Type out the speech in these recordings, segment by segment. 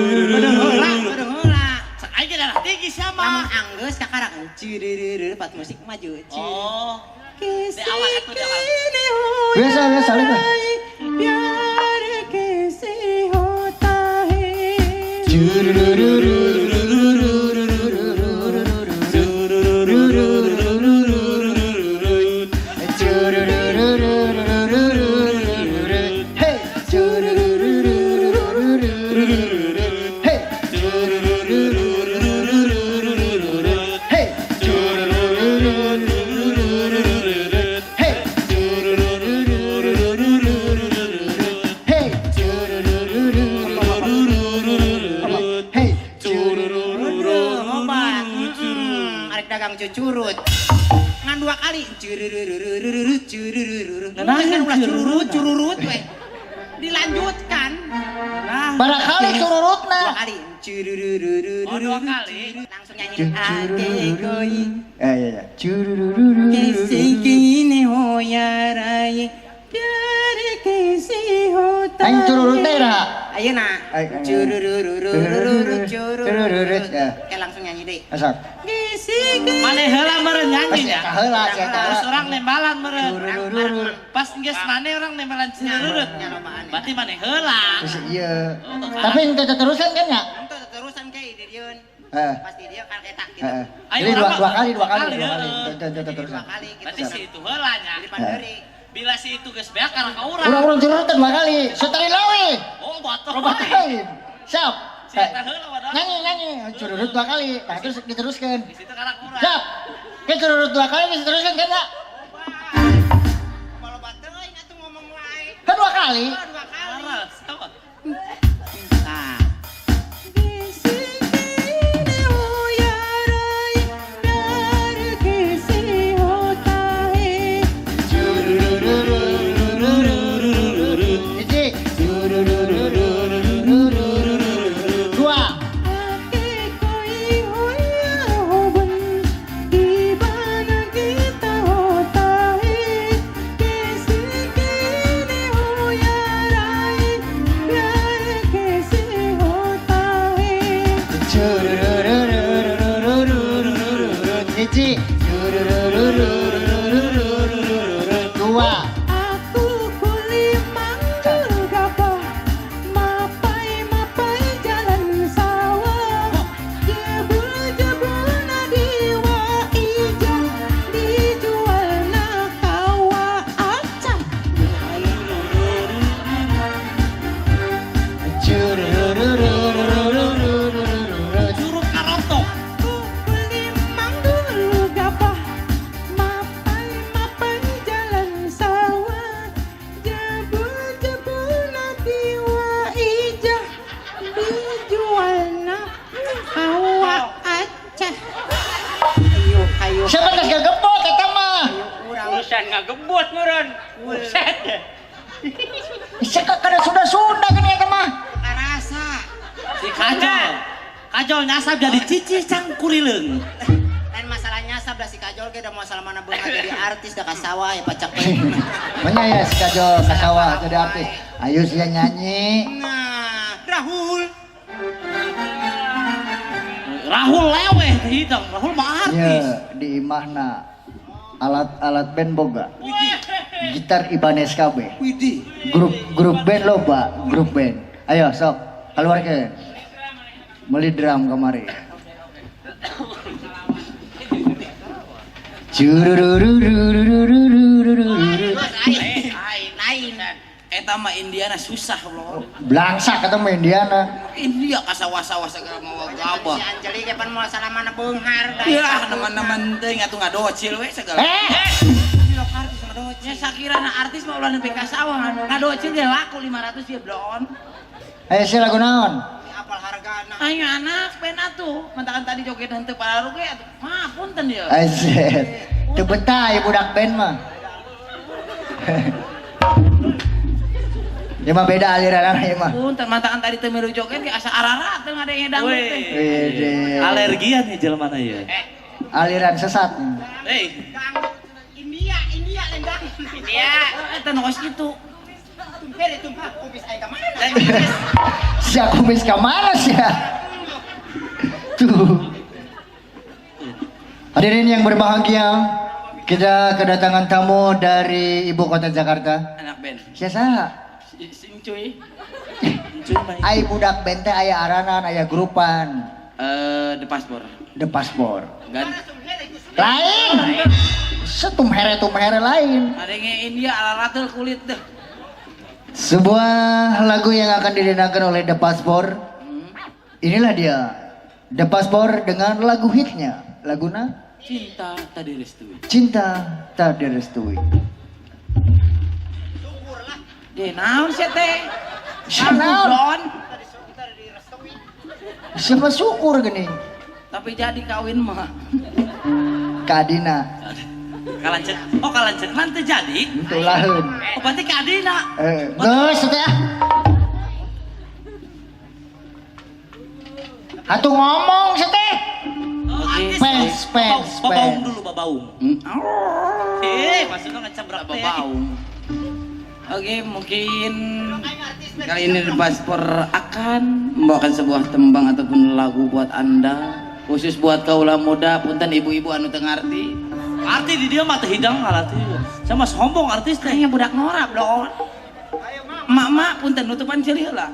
Heula, heula. Cek aing darah tinggi siapa? Lamun anggeus kakarak curururur pat musik maju. Oh. Di awal atuh di awal. Biasa biasa lah. Pyar kaise hota hai. Hey. Hey. Hey. Hey. Hey. Hey. Obat. Arek dagang cucurut. Ngan dua kali cururururururu cururururu. Nah, Kan ulah cururut. cururut cururut we. Dilanjutkan. Nah, Barangkali cururutna. Dua kali curururururu. Oh, dua kali. Langsung nyanyi ake koi. Eh iya iya. Cururururu. Kaise kini ho yarai. Pyar kaise hota. Aing cururut teh iraha? Ayeuna. Aing, aing. Cururururururu cururururu. Curururut, ya. Kayak langsung nyanyi deh. Asap. Maneh heula meureun nyanyi ya. Kaheula sia Terus orang nembalan meureun. Cururururu. Pas geus maneh orang nembalan cururut. Nya lobaan. Berarti maneh heula. Terus iya. Tapi ente terusan kan ya? Ente terusan kayak di dieu. Heeh. Pasti dia kan ketak gitu. Heeh. Ayo, Jadi dua, orang dua kali, dua kali, kali, dua kali. heeh. Ente Jadi terusan. dua kali gitu. Berarti si itu heula nya. Jadi panderi. Bila si itu geus beak karena ka urang. Urang-urang cururutan dua kali. Sutari lawe. Oh, batok. Robatain. Siap. Si eta heula wadah. Nyanyi, nyanyi. Cururut dua kali. Nah, terus diteruskan. Di situ karena urang. Siap. Ke cururut dua kali diteruskan kan ya? Kalau teuing atuh ngomong wae. Kan dua kali. Oh, dua kali. Parah, sama. Tah. Hiji. Dua. Hiji. Dua. Aku kuli manggul gabah, mapai-mapai jalan sawah, jebul-jebul nadiwa ijah, dijual nakawa acah. Curug karotok. Aku kuli manggul gabah, mapai-mapai jalan sawah, jebul-jebul nadiwa ijah, dijual nakawa acah. Ayo, ayo. Siapa geus gagebot eta mah? Urang. Urusan ngagebot meureun. Buset. Sia kada Sunda-Sunda gini eta mah. Karasa. Si Kajol. Kajol nyasab jadi cici cangkurileung. Lain masalahnya sabda si Kajol ge da masalah mana beunga jadi artis da ka sawah ya pacak we. Menya ya si Kajol ka sawah jadi artis. Ayo sia nyanyi. Nah, Rahul. Rahul leweh hidung. Rahul mah artis. Iya, di imahna alat-alat band boga. Gitar Ibanez KB. Widih. Grup grup band loba, grup band. Ayo sok, keluarkeun. Beli drum kemari. Cururururururururururu. Lain, lain. Eta mah Indiana susah loh. Blangsak ketemu Indiana. India ka sawah-sawah segala mawa gabah. Si Anjeli ge pan moal salah mana beunghar da. Ya, neman-neman teuing atuh ngadocil we segala. Eh, Artis ngadocil. Ya sakirana artis mah ulah nepi ka sawah ngadocil ge laku 500 dia blon. Ayo sih lagu naon? Apal hargana. Ayo anak ben atuh, mentakan tadi joget henteu pararuge atuh. Mah punten ya. Azet. Teu betah ya budak band mah. Ieu mah beda aliran ieu mah. Punten mantakan tadi teu milu joget ge asa ararat teu ngadenge dangdut teh. Wede. Alergian nih jelema na ieu. Aliran sesat. Eh, India, India lendang. Iya, eta nu kos kitu. Tumper tumpah kumis aing ka mana? Sia kumis ka mana sia? Tuh. Hadirin yang berbahagia, kita kedatangan tamu dari ibu kota Jakarta. Anak band. Siapa? Sing cuy. Cuy mah. Ai budak band teh aya aranan, aya grupan. The Passport. The Passport. Gan. Lain. Setum here lain. Ngadenge India ararateul kulit deh. Sebuah lagu yang akan didendangkan oleh The Passport. Inilah dia The Passport dengan lagu hitnya. Laguna Cinta Tak Direstui. Cinta Tak Direstui. Deh naon sia teh? Sia naon? Don. Siapa syukur gini? Tapi jadi kawin mah. Kadina. Kalancet. Oh, kalancet mah teu jadi. Itu laheun. Oh, berarti kadina. Geus teh ah. Atuh ngomong seteh. Oh, Oke. artis. Pens, pens, Babaung pens. dulu, babaung. Maksudnya ngecebrak teh. Babaung. Oke, mungkin kali ini The Passport akan membawakan sebuah tembang ataupun lagu buat Anda, khusus buat kaula muda, punten ibu-ibu anu teu ngarti. Arti di dia mah teu hidang arti. Sama sombong artis teh. Kayaknya budak norak dong. Emak-emak punten nutupan ceuli heula.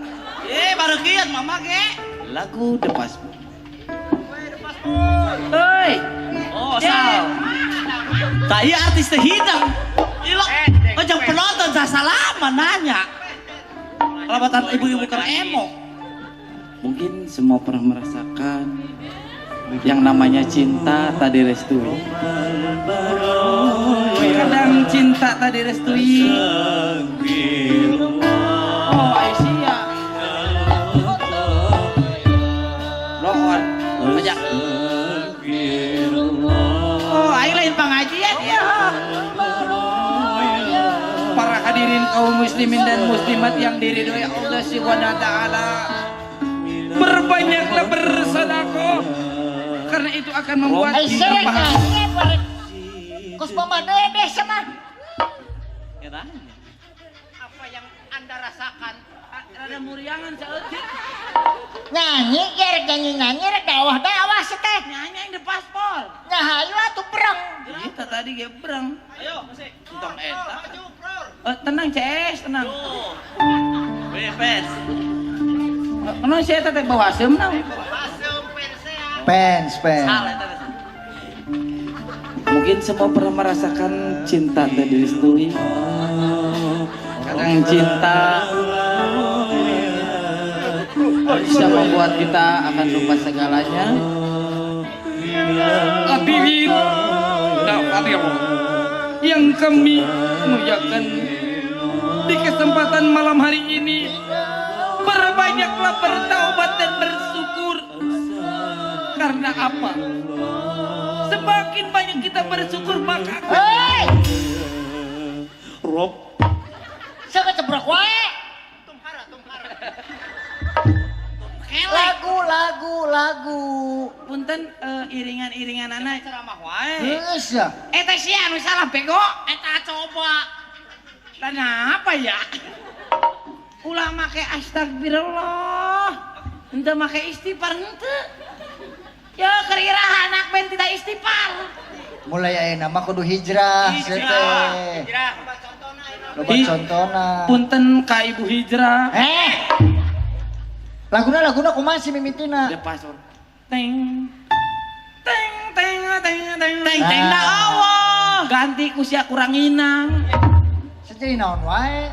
Baru kieu mama ge. Lagu The Passport. Hoi. Oh, sal. Tak iya artis teh hidang. Ilok, oh jang penonton sasalaman nanya. Kalabatan ibu-ibu keur emo. Mungkin semua pernah merasakan yang namanya cinta tak direstui. Kadang cinta tak direstui. Oh, Aisyah. Lohon, pajak. Oh, aing lain pengajian ya. Para hadirin kaum muslimin dan muslimat yang diridhoi Allah Subhanahu wa taala. Berbanyaklah bersedekah karena itu akan membuat Ai kita serek bahagia. Kos mama dedeh sama. Apa yang Anda rasakan? Rada muriangan saeutik. Nyanyi ya rek nyanyi-nyanyi rek dawah-dawah seteh. Nyanyi yang di paspor. Nya hayu atuh breng. Kita tadi ge breng. Ayo, musik. Entong eta. Maju, Pror. Tenang CS, tenang. Tuh. Weh, fans. Kenapa sih eta teh bau asem naon? Asem pensea. Pens, pens. Salah eta teh. Mungkin semua pernah merasakan cinta tak direstui. Kadang cinta bisa membuat kita akan lupa segalanya. Hadirin dan hadirat yang kami muliakan di kesempatan malam hari ini, berbanyaklah bertaubat dan bersyukur. Karena apa? Semakin banyak kita bersyukur maka Hei, Rob. saya kecebrok wae. Tumhara, tumhara. Lagu, lagu, lagu. Punten iringan-iringan anak. Ceramah wae. Geus ya. Eta sia anu salah bego. Eta coba. Dan apa ya? Ulah make astagfirullah. Henteu make istighfar henteu. Ya keur iraha anak band tidak istighfar. Mulai ayeuna mah kudu hijrah, Hijrah. seteh. Hijrah. Loba contona ayeuna. Loba contona. Punten ka ibu hijrah. Eh. Laguna laguna kumaha sih mimitina? The Passport. Teng teng teng teng teng Teng teng da Allah. Ganti ku sia kurang inang. Sejadi naon wae.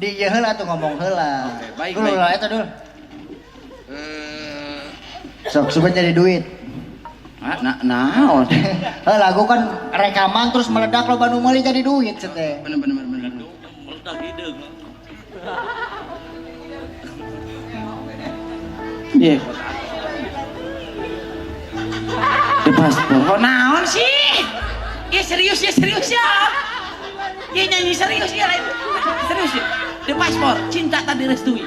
Di ieu heula tuh ngomong heula. Oke, baik, Dulu baik. lah eta dul. Sok sugan jadi duit. Ah, nah, naon? Heh, lagu kan rekaman terus meledak loba nu meuli jadi duit seteh. Bener bener bener bener. Meledak hideung. Iya. The Passport. Kok naon sih? Ya serius ya serius ya. Iya nyanyi serius ya lain. Serius ya. The Paspor, cinta tak direstui.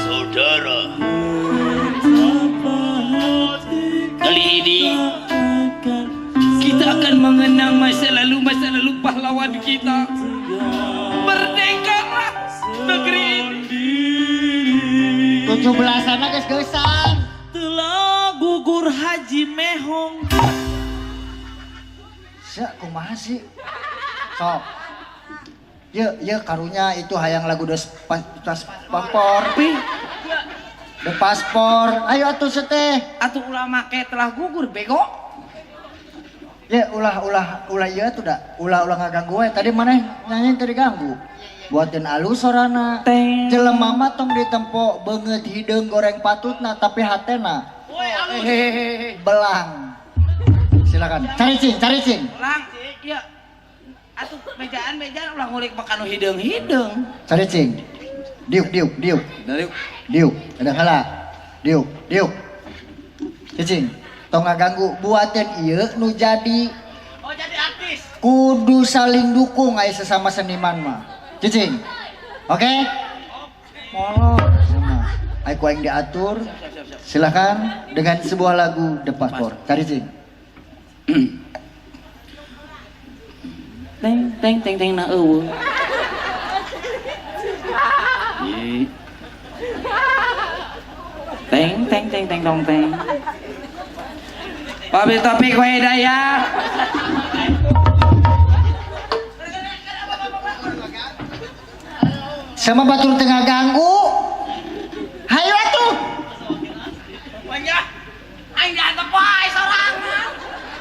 Saudara-saudara, kali ini kita akan mengenang masa lalu pahlawan kita. Merdekalah negeri ini. 17-an geus geusan. Telah gugur Haji Mehong. Sia kumaha sih? Sok. Ye, ye karunya itu hayang lagu Des Paspor. The Paspor. Ayo atuh seteh. Atuh ulah make telah gugur bego. Ya ulah ulah ulah ieu atuh da. Ulah ulah ngaganggu we. Tadi maneh nyanyi teu diganggu. Buatin alus sorana. Jelema mah tong ditempo beungeut hideung goreng patutna tapi hatena belang. Silakan. Cari cing, cari cing. Ulang, iya. Atuh bejaan-bejaan ulah ngulik makan nu hideung-hideung. Cari cing. Diuk diuk diuk. Dari Diuk, ada heula. Diuk, diuk. Cicing, tong ngaganggu buatin ieu nu jadi. Oh jadi artis. Kudu saling dukung aya sesama seniman mah. Cicing. Oke? Molor sama. Ayo ku aing diatur. Silakan dengan sebuah lagu The Paspor. Cari cing. Teng teng teng teng na eueuh. Teng teng teng teng tong teng. Pabi topik wa hidayah. Sama batur tengah ganggu. Hayu atuh. Banyak. Aing diantep wae sorangan.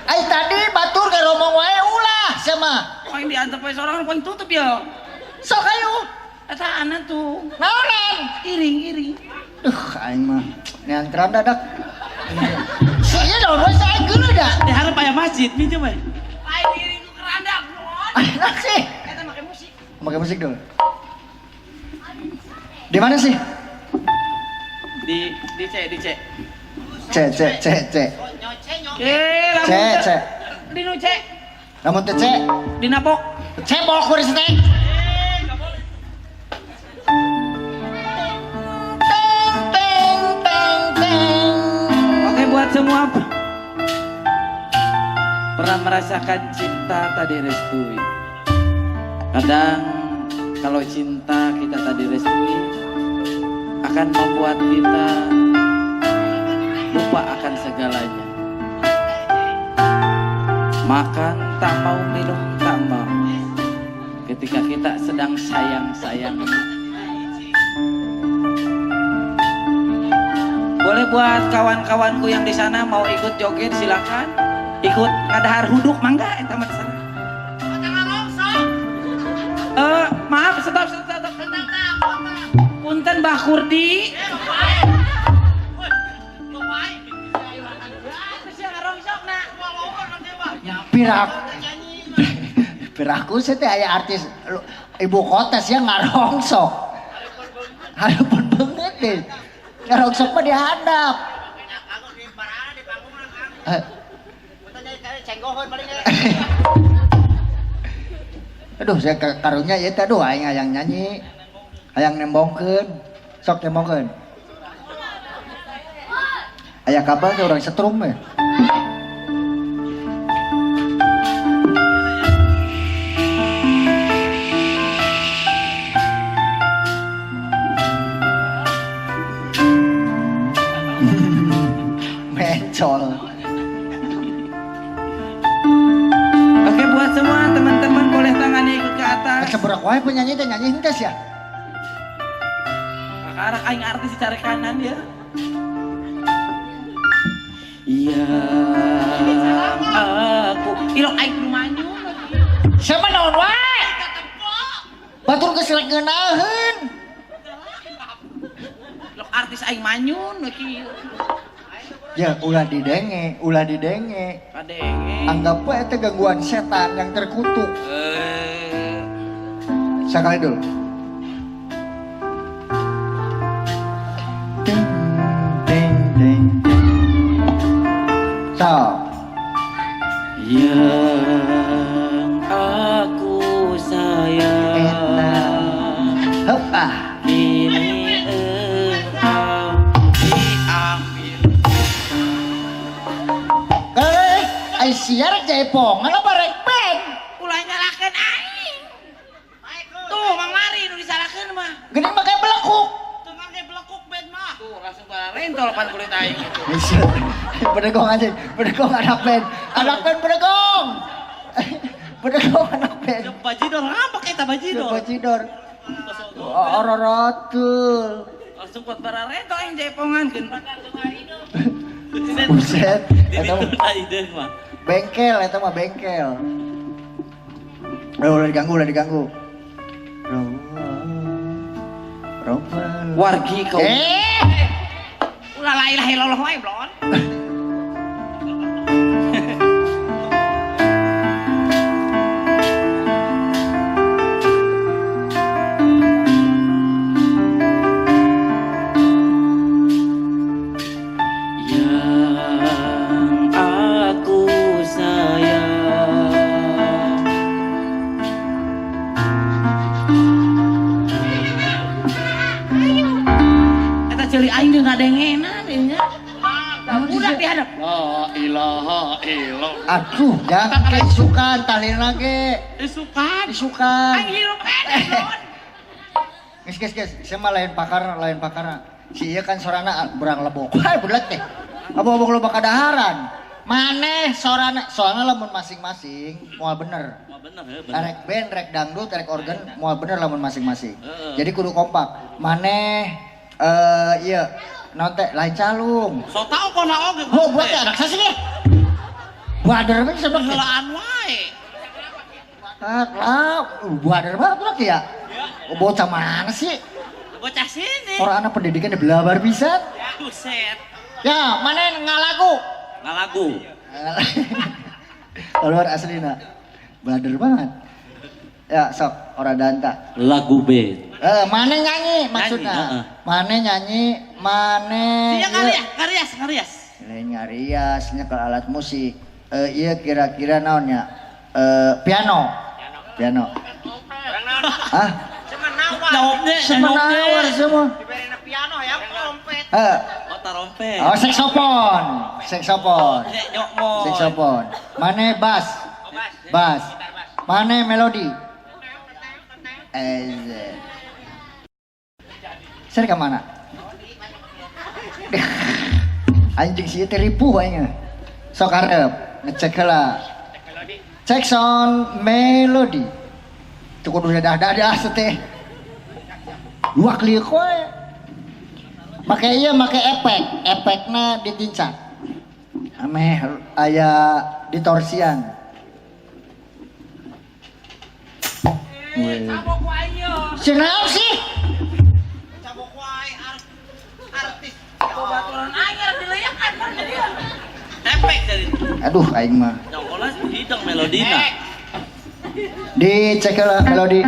Ai tadi batur garomong wae ulah sama. Aing diantep wae sorangan poing tutup ya. Sok ayo. Eta anak tuh. Naonan? Iring-iring. Duh, aing mah neang keram dadak. Si ieu naon we sae geuleuh da. Di hareup aya masjid minjem we. Aing iring ku kerandak nuhun. Enak sih. Eta make musik. Make musik dulu. Di mana sih? Di C di C. C C C C. Eh, C C. Di nu C. Lamun teu C. Di napok. C bol kuris teh. Teng teng teng. Oke buat semua pernah merasakan cinta tak direstui. Kadang kalau cinta kita tak direstui akan membuat kita lupa akan segalanya. Makan tak mau, minum tak mau. Ketika kita sedang sayang-sayang. Boleh buat kawan-kawanku yang di sana mau ikut joget silakan. Ikut ngadahar huduk mangga eta mah terserah. Maaf, stop stop stop. Punten Mbah Kurdi. Pirak. Piraku sih teh aya artis ibu kota sih ngarongsok. Hareupeun beungeut deh. Ngarongsok mah dihadap. Aduh, saya karunya ieu teh aduh aing hayang nyanyi. Hayang nembongkeun. Sok nembongkeun. Aya kabel teh urang setrum we. Mencol. Oke buat semua teman-teman boleh tangannya ikut ke atas. Seberak wae penyanyi teh nyanyi henteu sia. Kakak aing artis dicari kanan ya. Iya aku ilok aing kudu manyun. Siapa naon wae? Batur geus rek ngeunaheun. Ilok artis aing manyun we kieu. Ya ulah didenge, ulah didenge. Kadenge. Anggap we eta gangguan setan yang terkutuk. Sekali dulu. So. Yang aku sayang. Hup ah. Kini engkau diambil. Ai sia rek jaipongan apa rek band? Ulah nyalakeun aing. Tuh Mang Mari nu disalahkeun mah. Geuning make belekuk. Tuh make belekuk band mah. Tuh langsung bararentol pan kulit aing itu. Bedegong aja, bedegong anak band. Anak band bedegong. Bedegong anak band. Bajidor ngambek eta bajidor. Bajidor. Ororotul. Langsung buat bararentol aing jaipongan keun. Buset. Eta mah bengkel, eta mah bengkel. Udah diganggu, udah diganggu. Wargi kau. Ulah la ilaha illallah wae, blon. Yang aku sayang. Eta ceuli aing deui ngadengenan ieu nya. Budak dihadap. La ilaha illallah. Aduh, jangan isukan tahlilna ge. Isukan. Isukan. Aing hirup keneh, blon. Geus geus geus, sia mah lain pakar, lain pakar. Si ieu kan sorana berang lebok. Hai budak teh. Abang-abang loba kadaharan. Maneh sorana, soalna lamun masing-masing moal bener. Moal bener heuh bener. Rek band, rek dangdut, rek organ moal bener lamun masing-masing. Jadi kudu kompak. Maneh iya naon teh lain calung. So tau kona oge. Oh, buat teh anak sasih ge. Bader we sebab heulaan wae. Ah, bader banget budak ya. Bocah mana sih? Bocah sini. Orang anak pendidikan di belabar pisan. Buset. Ya, mana ngalagu? Ngalagu. Keluar aslina. Bader banget. Ya, sok ora danta. Lagu B. Mana nyanyi maksudnya? Nyanyi, mana nyanyi, mana Iya ngarias, ngarias, ngarias. Lain ngarias nyekel alat musik. Iya kira-kira naonnya? Piano. Piano. Hah? Jawabnya, Semenawar semua. Diberena piano ya, trompet. Oh, trompet. Oh, saksofon. Saksofon. Saksofon. Mane bass. Bass. Mane melodi. Ser ke mana? Anjing sih teh ripuh aing. Sok arep ngecek heula. Cek sound melodi. Teu kudu dadah-dadah teh. Dua kali koe. Make ieu make efek, efekna ditincak. Ameh aya ditorsian. Cabok wae ieu. Cenah sih? Cabok wae artis. Babaturan aing arek dileyakan kan dia. Efek jadi. Aduh aing mah. Jongkolas hidung melodina. Dicek heula melodi.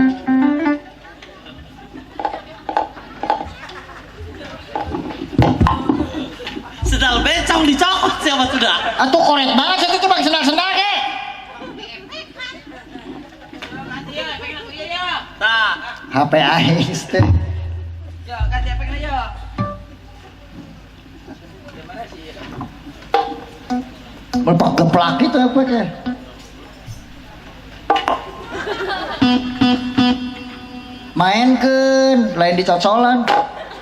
Sendal bencong dicokot siapa sudah. Atuh korek banget sih itu bang sendal-sendal ke. Tah. HP aing teh. Yo, kasih efeknya yo. Melepak geplak gitu efeknya. Mainkeun, lain dicocolan.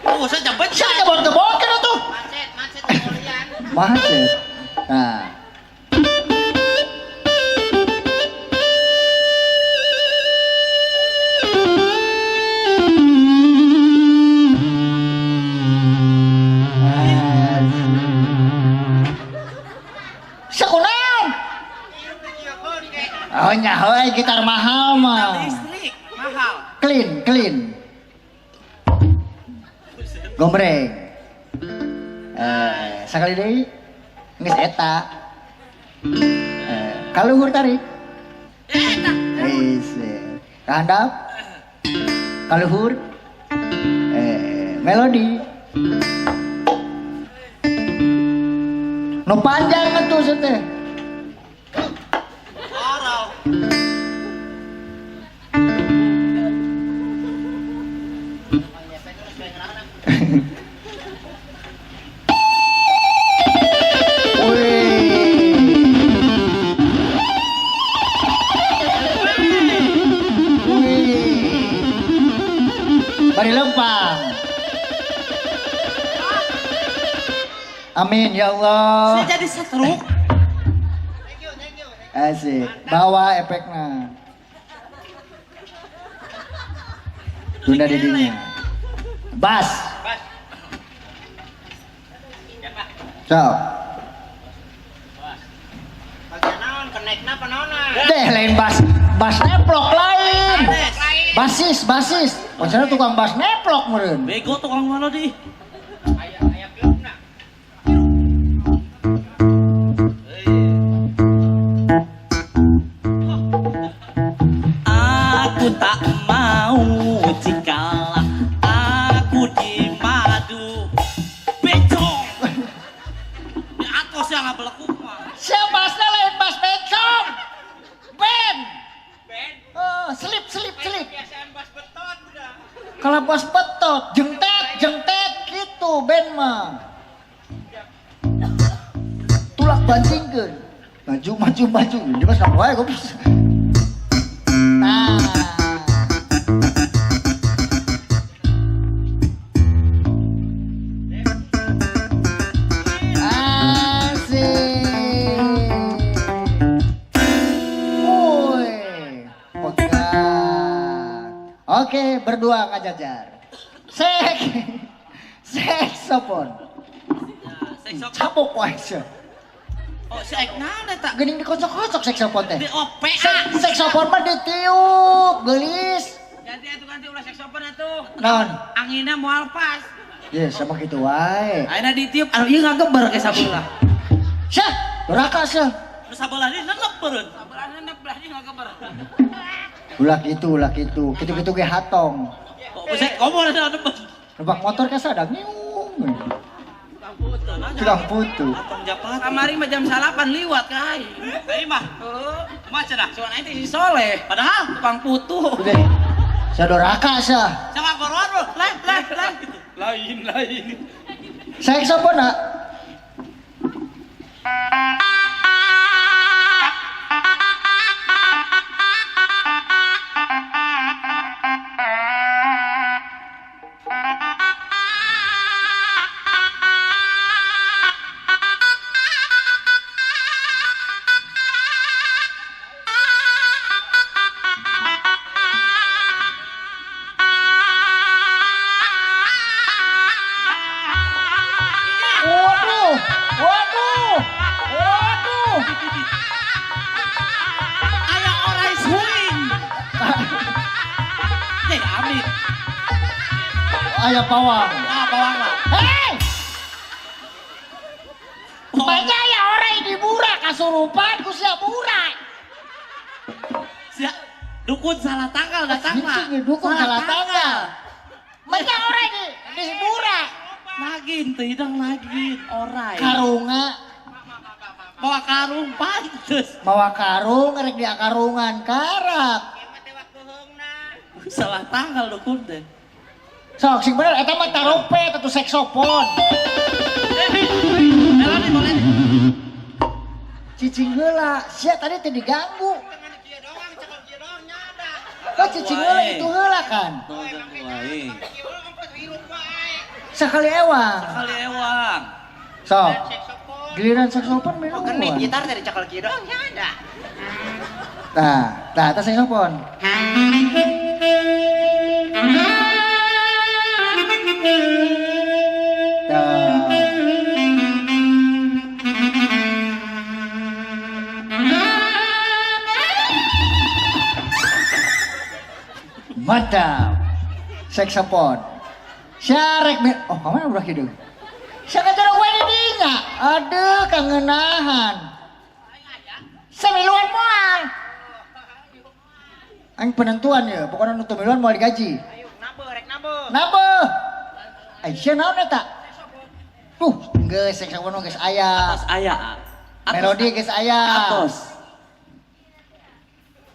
Oh, saya jambet. Saya kebon-kebon atuh. Macet, macet kemuliaan. Macet. Nah. Sekunan. Oh nyaho gitar mahal mah. Listrik mahal. Clean, clean. Gombreng. Sekali deui geus eta. Kaluhur tarik. Eta. Geus. Kahandap. Kaluhur. Melodi. Nu panjang atuh sia teh. Bari lempang. Amin ya Allah. Saya jadi setruk. Thank you, thank you. Asik. Bawa efeknya. Tunda didinya. Bas. Bas. Ciao. Bagian naon, kenekna apa naonna? Deh lain bas, bas neplok lain. Basis, basis. Maksudnya tukang bas neplok meureun. Bego tukang melodi. Aya aya klubna. Aku tak mau jikalah aku dimadu. Becong. Di atas yang ngabelekuk mah. Siapa basna lain bas becong. Ben. Ben. Oh, selip selip selip. Kebiasaan bas betot udah. Kalau bas betot, jengtet jengtet gitu ben mah. Tulak bantingkeun. Maju maju maju. Dia mah sampai wae goblok. Nah. Asik. Woi, pegang. Oke, berdua ngajajar. Sek. Saksofon. Saksofon. Cabok wae sia. Oh, si aik naon eta? Geuning dikocok-kocok saksofon teh. Di OPA. Saksofon mah ditiup, geulis. Ganti atuh ganti ulah saksofon atuh. Naon? Anginna moal pas. Ye, sama kitu wae. Ayeuna ditiup anu ieu ngageber ke sabelah. Syah, doraka syah. Nu sabelah dieu nenep beureun. Sabelah nenep belah dieu ngageber. Ulah kitu, ulah kitu. Kitu-kitu ge hatong. Kok bisa komo ada nenep. Nebak motor ka sadang nyiung. Tukang putu. Hatong japati. Kamari mah jam 8 liwat ka aing. Aing mah. Heuh. Kumaha cenah? Soalna aing teh si Soleh, Padahal tukang putu. Udah. Sia doraka syah. sama goroan lu. Lain lain lain gitu. Lain lain. Saksofon nak. Waduh, waduh, waduh. Aya orai swing. Deh, amit. Aya pawang. Ah, pawang lah. Hei! Banyak ya orang di burak kasurupan ku sia burak. Sia dukun salah tanggal datang lah. Anjing, dukun salah tanggal. Banyak orang di burak. Nagin teh hidang nagin orai. Karunga, Bawa karung pantes. mawa karung rek di akarungan karak. Kemat teh waktu heungna. Salah tanggal dukun teh. Sok sing bener eta mah tarompet atau saksofon. Melodi boleh. Cicing heula, sia tadi teh diganggu. Tangan kieu doang, cekal kieu doang nyada. Kok cicing heula itu heula kan? Oh, emang Wae. kieu ongkos hirup wae. Sakali ewang. Sekali ewang. Sok, Saksofon. giliran saksofon Oh, geni minuman. gitar tadi cekal kieu doang nyada. Nah, nah eta saksofon. Nah. Mantap. Saksofon. Syarek oh, kamana udah hideung? Sia kajerok we di dinya. Aduh, kangenahan. Samiluan moal. Aing penentuan ya, pokoknya nu teu miluan moal digaji. Ayo, nabe rek nabe. Nabe. Ai sia naon eta? Tuh, geus saxophone geus aya. Atos aya. Melodi geus aya. Atos.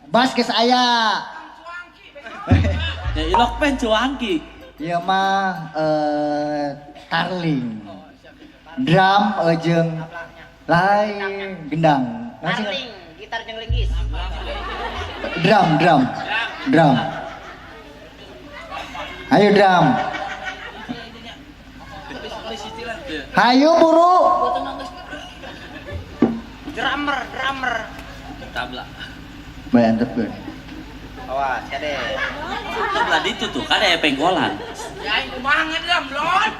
Bass geus aya. Ya ilok pen cuangki. Ieu mah tarling. Drum jeung lain gendang. Tarling, gitar jeung linggis. Drum, drum. Drum. Ayo drum. Hayu buru. Drummer, drummer. Tabla. Bae antepkeun. Awas, kade. Tabla ditu tuh, kada aya penggolan. Ya aing kumaha ngedrum, Lon?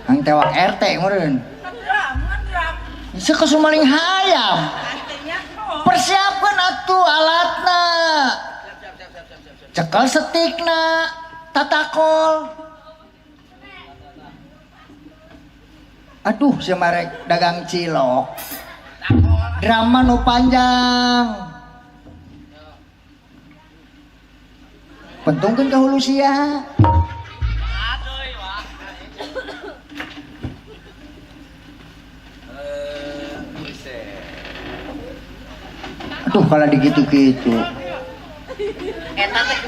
Hang tewak RT meureun. Ngedrum, ngedrum. Seukeus maling hayam. Persiapkan atuh alatna. Cekel setikna, tatakol. Aduh, si marek dagang cilok. Drama nu panjang. Pentungkeun ka hulu sia. Aduh, kalau digitu-gitu. Eta teh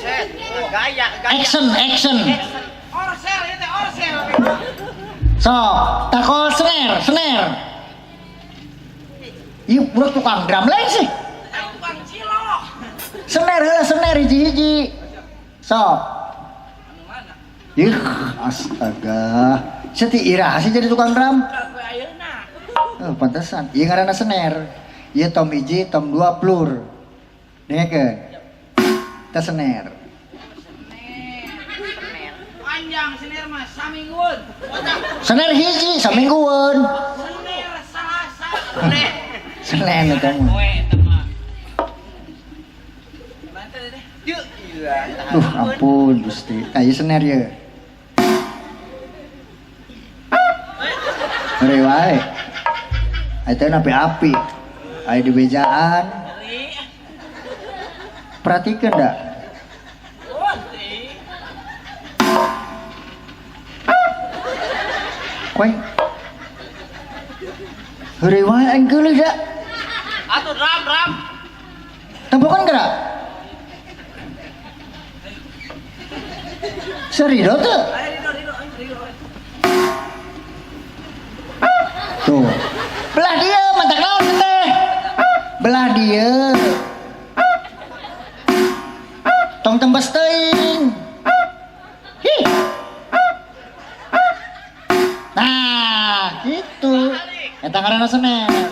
set, gaya, gaya. Action, action. Orsel, ieu teh orsel. Sok, takol snare, snare. Ieu budak tukang drum lain sih. Tukang cilok. Snare heula, snare hiji-hiji. Sok. Ih, astaga. Seti iraha sih jadi tukang drum? Oh, pantesan. Ieu ngaranna snare. Ieu tom hiji, tom 2 plur. Dengekeun. Eta snare. Panjang snare mah saminggueun. Snare hiji saminggueun. Snare Salasa. Snare eta mah. Duh, ampun Gusti. Tah ieu snare ieu. Ngeri wae. Eta api-api. Aya di bejaan. Perhatikan dak. Koe. Heureuy wae aing geuleuh da. Atuh drum, drum. Tempokan gerak. Serido tuh. Tuh. Belah dia mantak naon teh. Belah dia. Tong tembes teuing. Hi. Nah, gitu. Eta ngaranna snare.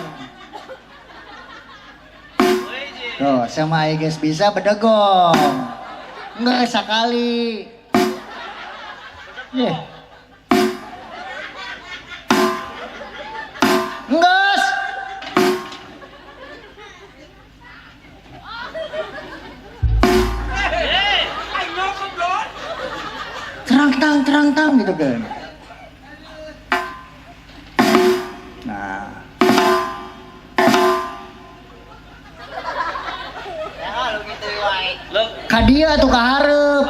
Tuh, sama aing geus bisa bedegong. Enggak sakali. Ye. Enggeus. Terang tang terang tang gitu kan. Nah. Ka dieu atuh ka hareup.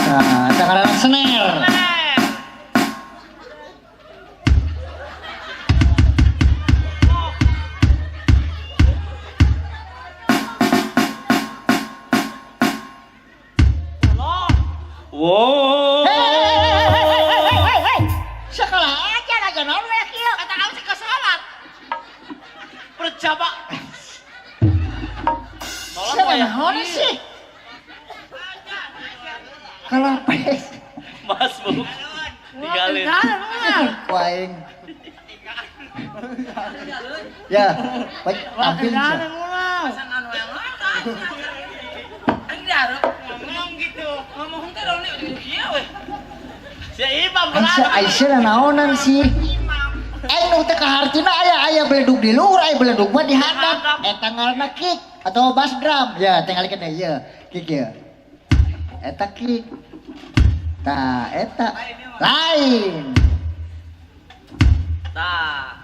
Nah, eta ngaranna snare. Wow. Hei, sekolah aja lagi naon we kieu. Kata kamu sih ke salat. Perjaba. Tolong naon sih? Kalapes. Mas Bu. Tinggalin. Ku aing. Ya, baik tampil bisa. Ngomong gitu. Ngomong teh daun ieu we. Si Imam Aisyah, Aisyah naonan sih. Aing nu teu kahartina aya aya beledug di luhur, aya beledug mah di handap. Eta ngaranna kick atau bass drum. Ya, tingalikeun deui ieu. Kick ieu. Eta kick. Tah, eta lain. Tah.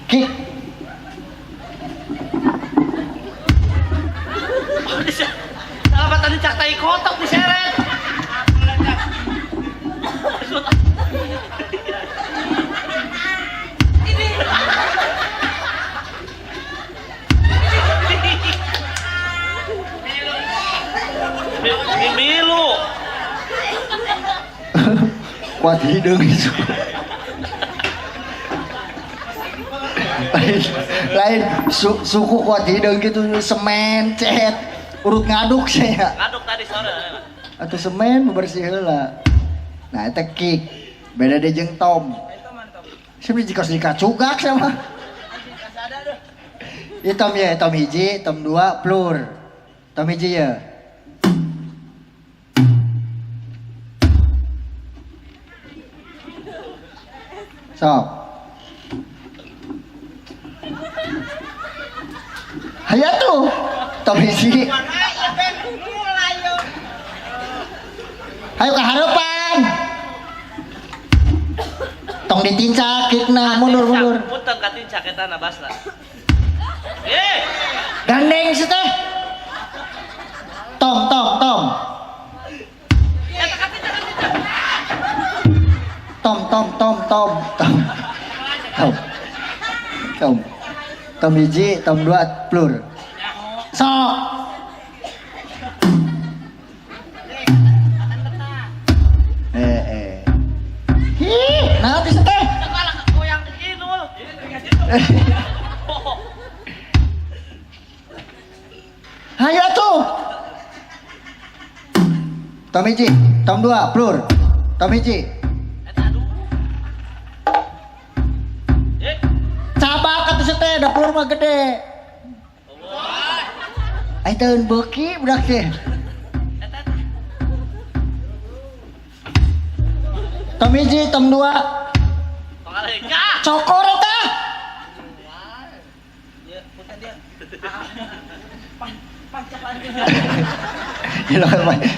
Kick. Ikut. Ini milu. Kuat hidung itu. Lain suku kuat hidung gitu, semen, cat, urut ngaduk saya. Ngaduk tadi sore. Atau semen bersih heula. Nah, eta kick. Beda deui jeung tom. Sini jika dikacugak sama. Ieu tom ya, tom hiji, tom 2, plur. Tom hiji ya. Sok. Hayu tuh. Tom hiji. Ayo ke harapan. Tong ditincak kickna mundur-mundur. Punten katincak eta na basna. Gandeng sih teh. Tong tong tong. Tom tom tom tom tom. Tom. Tom. Tom hiji, tom 2, plur. Sok. Hi, nah bisa teh. Goyang inul. Hayu atuh. Tom hiji, tom 2, plur. Tom hiji. Cabak atuh teh, da plur mah gede. Ai teu beuki budak teh. Tom hiji, tom 2. Cokor eta.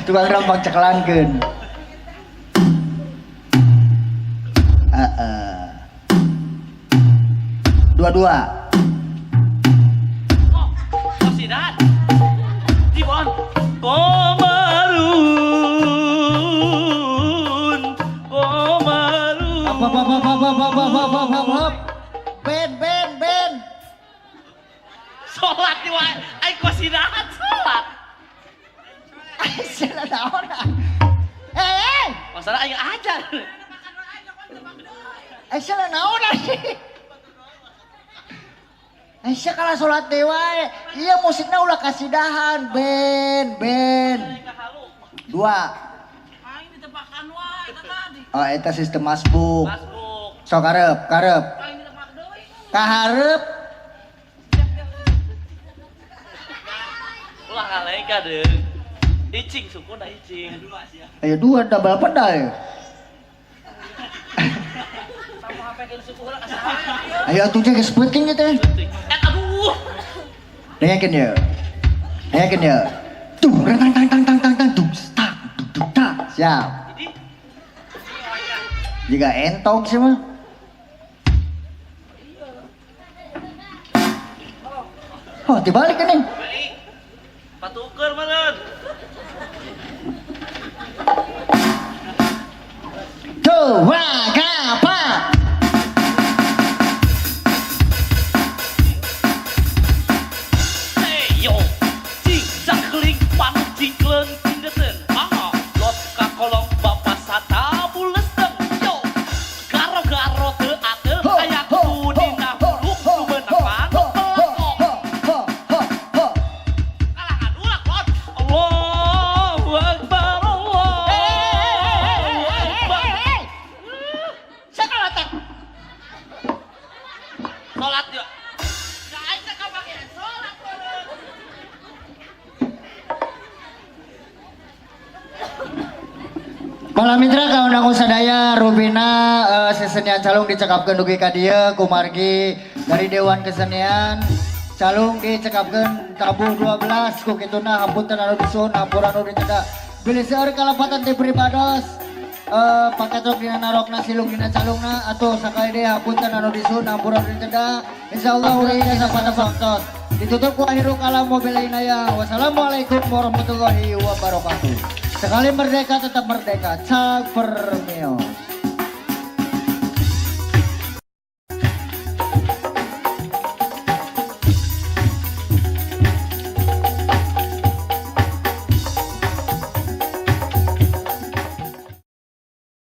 Tukang rampang ceklankeun. Heeh. 2-2. Oh, kosidan. Dibon. Komarun. Komarun. Hop hop hop hop hop hop hop hop hop hop. Ben ben ben. Salat di wae. Ai kosidan salat. Ai salat naon? Eh. Masalah aing ajar. Ai salat naon sih? Aisyah kalah sholat dewa, iya musiknya ulah kasidahan, ben, ben. 2. Oh, eta sistem masbuk. So karep, karep. Kaharep. Ulah ngalengka deung. Icing sukuna icing. Ayo 2 double pedal. Ayo atuh geus penting teh. Aduh. Dengekeun ya. Dengekeun ya. Tuh tang tang tang tang tang tang tung tak tung tak. Siap. Jika entog sih mah. Oh, dibalik ini. Balik. Patuker meureun. Dua kapa. Yo, cing cangkling manuk cingkleung cingdeten. Aha, lot ka kolong bapak sata bulesteng. Yo, garo-garo teu ateu aya kudu dina hulu nu beunang manuk pelekok. Kalangan ulah klon. Allahu Akbar, Allahu Akbar. Sakalata. Salat yuk. Para mitra kaundang sadaya Rubina sesenian calung dicekapkeun dugi ka dieu kumargi dari Dewan Kesenian calung dicekapkeun tabuh 12 ku kituna hapunten anu disuhun hampura anu diteda bilih seueur kalepatan ti pribados paketrok dina narokna silung dina calungna atuh sakali deui hapunten anu disuhun hampura anu diteda insyaallah urang sapata waktos ditutup ku akhirul kalam wabillahi hidayah. Wassalamualaikum warahmatullahi wabarakatuh. Sekali merdeka tetap merdeka. Cak Permio.